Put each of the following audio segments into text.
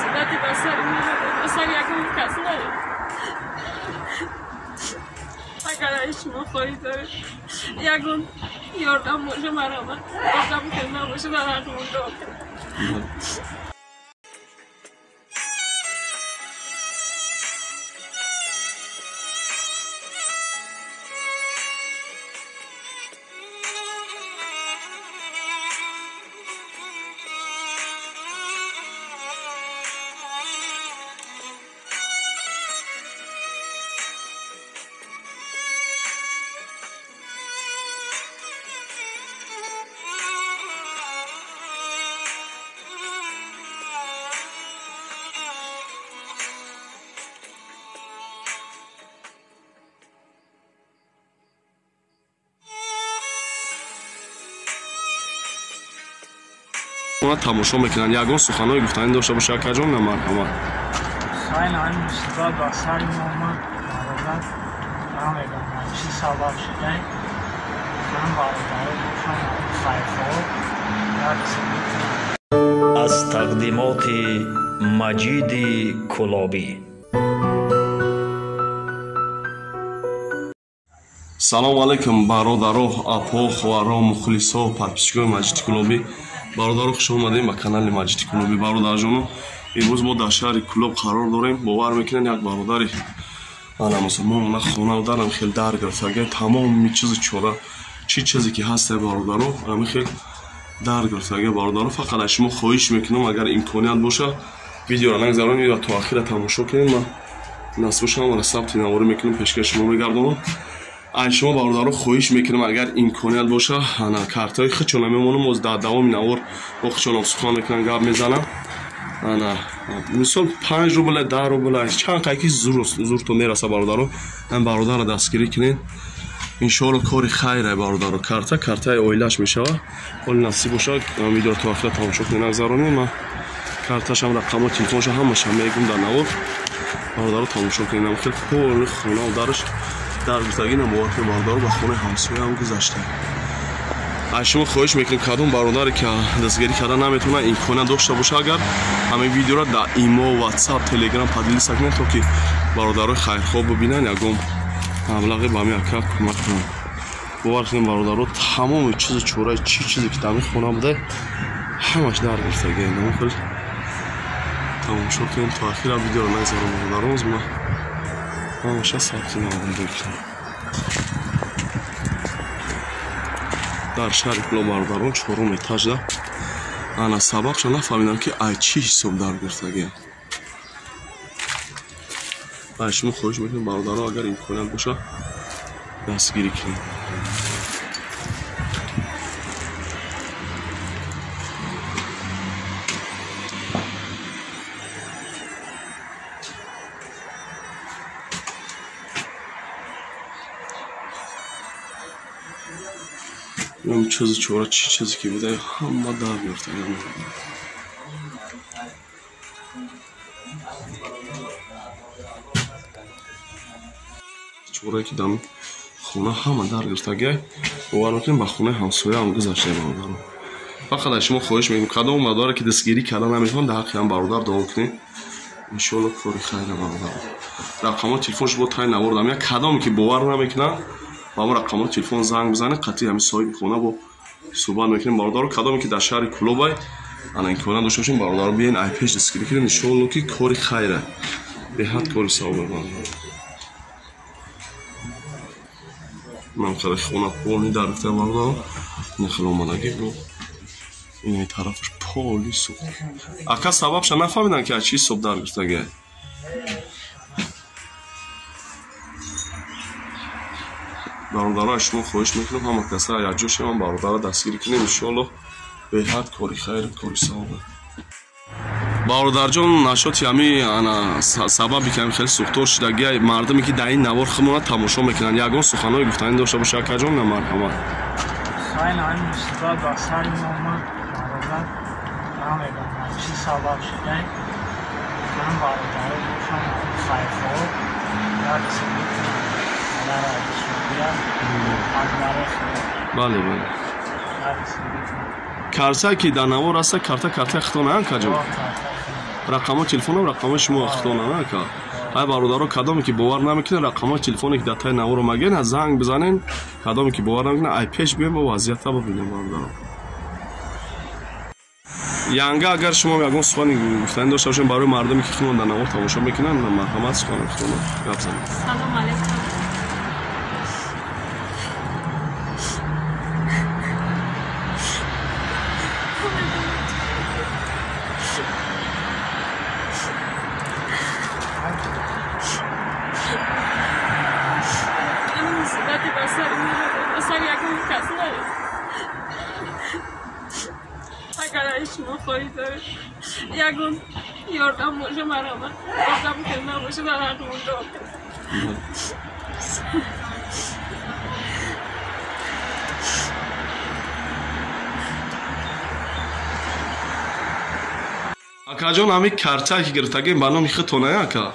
Мусибати ба сари мо ба сари ягон кас наёд. Агар ай шумо хоҳиш доред ягон ёрдам боша, марҳамат, ёрдам ки набоша, дар ҳаққимон дуо кунед. Тамошо мекунанд, ягон суханҳои гуфтанӣ дошта боша, акаҷон, на марҳамат. Хайр, ҳамин мусибат ба сари мо омад, бародар, намедонам чӣ сабаб шуда. Ман бародаро бошам, хайрхоҳ як аз тақдимоти Маҷиди Кулобӣ. Салому алайкум, бародаро, апо, хоҳаро, мухлисо, подписчикои Маҷиди Кулобӣ. Бародаро, хуш омадем ба канали Маҷиди Кулобӣ. Бародарҷоно, имрӯз мо дар шаҳри Кулоб қарор дорем. Бовар мекунед, як бародари ана мусулмон на хона дарам хел дар гирифтага, тамоми чизу чора, чӣ чизе ки ҳаста, бародаро, ҳамин хел дар гирифтага. Бародаро, фақат аз шумо хоҳиш мекунам, агар имконият боша, видеоро нагзаронед ва то ахира тамошо кунед. Ман насбошам сабти наворӣ мекунам, пешкаши шумо мегардонам. Аз шумо бародаро хоҳиш мекунам, агар имконият боша, ана картаҳои худшона мемонам, боз дар давоми навор бо худшонам сухан мекунам, гап мезанам. Ана мисол 5 рубла, 10 рубла, чанд қайки зурто мераса, бародаро, ҳам бародарро дастгирӣ кунед. Иншоалло кори хайре, бародаро. Карта картаи оилаш мешава. Оли насиб боша, видеоро то охира тамошо кунед, нагзаронед. Ман карташам, рақамҳо, телефонша ҳамаша мегум дар навор. Бародаро, тамошо кунед. Ам хел поли хона дараш дар гуфтагӣ бовар кунед, бародаро, ба хонаи ҳамсояам гузашта. Аз шумо хоҳиш мекунем, кадом бародаре ки дастгирӣ карда наметавонад, имконият дошта боша, агар ҳамин видеоро дар имо, ватсап, телеграм поделиться кунед, то ки бародарои хайрхоҳ бибинанд, ягон маблағе ба ҳамин ака кӯмак кунанд. Бовар кунед, бародаро, тамоми чизу чораи, чӣ чизе ки дар ин хона буда, ҳамаш дар гирифтагӣ. Хел тамошо кунед то ахира видеоро нагзарон, бародаро. Ман ҳамаша сабти навор мекунам. Дар шаҳри Кулоб, бародарон, чорум этажда. Ана сабабша нафаҳмидам, ки ай чӣ ҳисоб дар гирифтагиам. Аз шумо хоҳиш мекунем, бародаро, агар имконият боша, дастгирӣ кунед. Чизу чора, чӣ чизе ки буда, ҳама дар гирифтагиам. Чорае ки дар хона ҳама дар гирифтагиай, бовар мекунем, ба хонаи ҳамсояам гузаштем, бародаро. Фақат аз шумо хоҳиш мекунем, кадом бародаре ки дастгирӣ карда наметавонад, дар ҳаққи ҳам бародар дуо кунед. Иншоалло кори хайре, бародаро. Рақамҳои телефонш бо тай навор дам. Як кадоме ки бовар намекунад, ба ҳамон рақамҳои телефон занг бизанед, қатъи ҳамин соҳиби хона бо суҳбат мекунем, бародаро. Кадоме ки дар шаҳри Кулобай, ана имконият дошта бошем, бародаро, биёен ай пеш дастгирӣ кунем. Иншоалло ки кори хайре, беҳад кори савобе, бародаро. Ман хеле хона полни дар гирифта, бародаро. Ин хеле омадагӣ бо ин тарафаш поли сӯхт. Ака, сабабша нафаҳмидам, ки аз чӣ ҳисоб дар гирифтагӣ. Бародаро, аз шумо хоҳиш мекунам, ҳама каса якҷо шавам, бародаро дастгирӣ кунем. Иншоалло беҳад кори хайр, кори савобе. Бародарҷон, нашоти ҳами ана сабаби ки ҳами хеле сӯхтор шудагиай, мардуме ки дар ин навор худмона тамошо мекунанд, ягон суханҳои гуфтанӣ дошта боша, акаҷон, на марҳамат. Хайр, ҳамин мусибат ба сари мо омад, бародар, намедонам чӣ сабаб шуда. Ман бародаро бошам, хайрхоҳ як Бале, бале. Карта ки дар навор аста, карта картаи худтон ан каҷо? Рақамҳои телефонам рақамҳои шумо хитона на ака. Ай бародаро, кадоме ки бовар намекунед, рақамҳои телефоне ки дар таи наворо маген, занг бизанен. Кадоме ки бовар намекунед, ай пеш биёем, бо вазъията бибинем, бародаро. Янга, агар шумо ягон сухани гуфтанӣ дошта бошед барои мардуме ки худмон дар навор тамошо мекунанд, марҳамат, сухани худтонро гап занед. Салом алейкум. Ягон ёрдам боша марама, ёрдам ки набоша дар ҳаққимон дуо кунед. Акаҷон, ҳамин картае ки гирифтагем ба номи худтон, ака?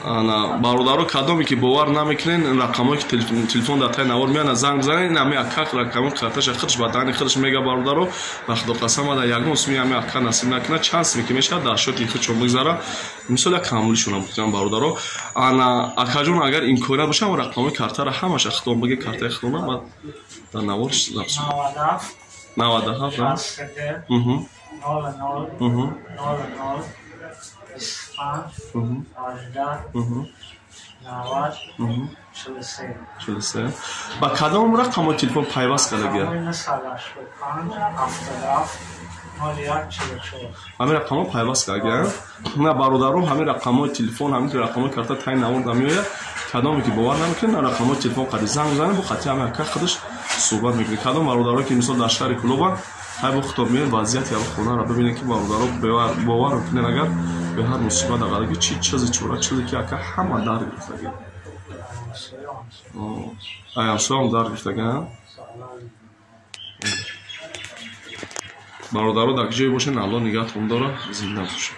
Ана, бародаро, кадоме ки бовар намекунен, рақамҳое ки телефон дар таи навор меянд, занг бизанед. Ин ҳами ака рақамҳои карташа худш ба даҳни худш мега. Бародаро, ба худо қасам, ада ягон суми ҳами ака насиб накунад, чанд суме ки мешавад, дар шоти худшон бигзара. Мисол як ҳамулишона бикунам, бародаро. Ана, акаҷон, агар имконият боша, рақамҳои картаро ҳамаша худтон биге, картаи худтона баъд дар навор запис. 97 97 0 0 0 0 25 18 90 43. 43. Ба кадом рақамҳои телефон пайваст кардагия? 985 77 01 44. Ҳамин рақамҳо пайваст кардагия? На, бародаром, ҳамин рақамҳои телефон, ҳамин рақамҳои карта таи навор меояд. Кадоме ки бовар намекунед, рақамҳои телефон қади занг бизанед, бо хати ҳамин ака худаш суҳбат мекунед. Кадом бародаро ки мисол дар шаҳри Кӯлобанд, ҳай бо худтон меоед, вазъияти ҳамин хонаро бибинед, ки бародаро бовар кунед, агар бе ҳар мусибат ағадаги чи чизе чора чизе ки ака ҳама дар гирифтаги. Ай ҳамсоям дар гирифтаги. Бародаро, дар ҷое бошед, Аллоҳ нигаҳтон дорад, зинда бошед.